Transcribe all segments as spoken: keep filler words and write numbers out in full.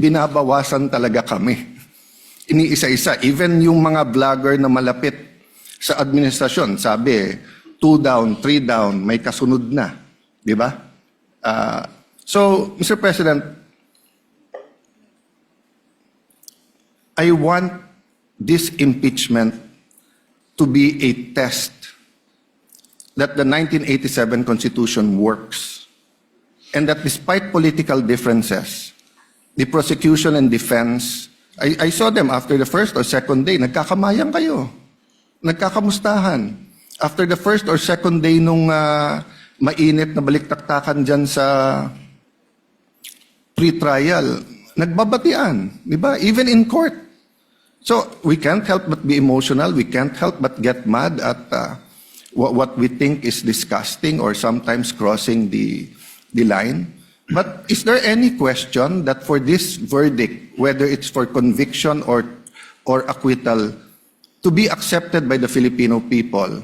binabawasan talaga kami. Iniisa-isa. Even yung mga vlogger na malapit sa administrasyon, sabi, two down, three down, may kasunod na. Di ba? Ah, so, Mister President, I want this impeachment to be a test that the nineteen eighty-seven Constitution works and that despite political differences, the prosecution and defense, I, I saw them after the first or second day, nagkakamayan kayo, nagkakamustahan. After the first or second day nung ah, mainit na baliktaktakan dyan sa pre-trial, nagbabatian, di ba? Even in court. So, we can't help but be emotional. We can't help but get mad at uh, what, what we think is disgusting or sometimes crossing the, the line. But is there any question that for this verdict, whether it's for conviction or, or acquittal, to be accepted by the Filipino people,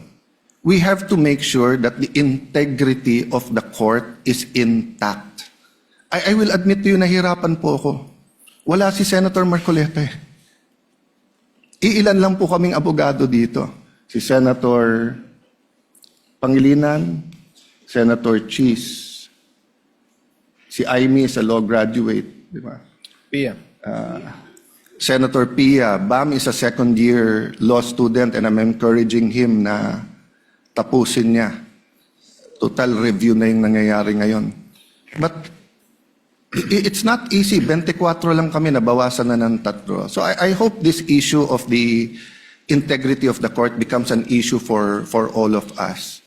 we have to make sure that the integrity of the court is intact. I, I will admit to you, nahirapan po ako. Wala si Senator Marcoleta eh. Iilan lang po kaming abogado dito. Si Senator Pangilinan, Senator Cheese. Si Imee is a law graduate, di ba? Pia. Ah, Senator Pia, Bam is a second year law student and I'm encouraging him na tapusin niya. Total review na yung nangyayari ngayon. But i- it's not easy. Twenty-four lang kami, nabawasan na ng tatlo. So I, I hope this issue of the integrity of the court becomes an issue for, for all of us.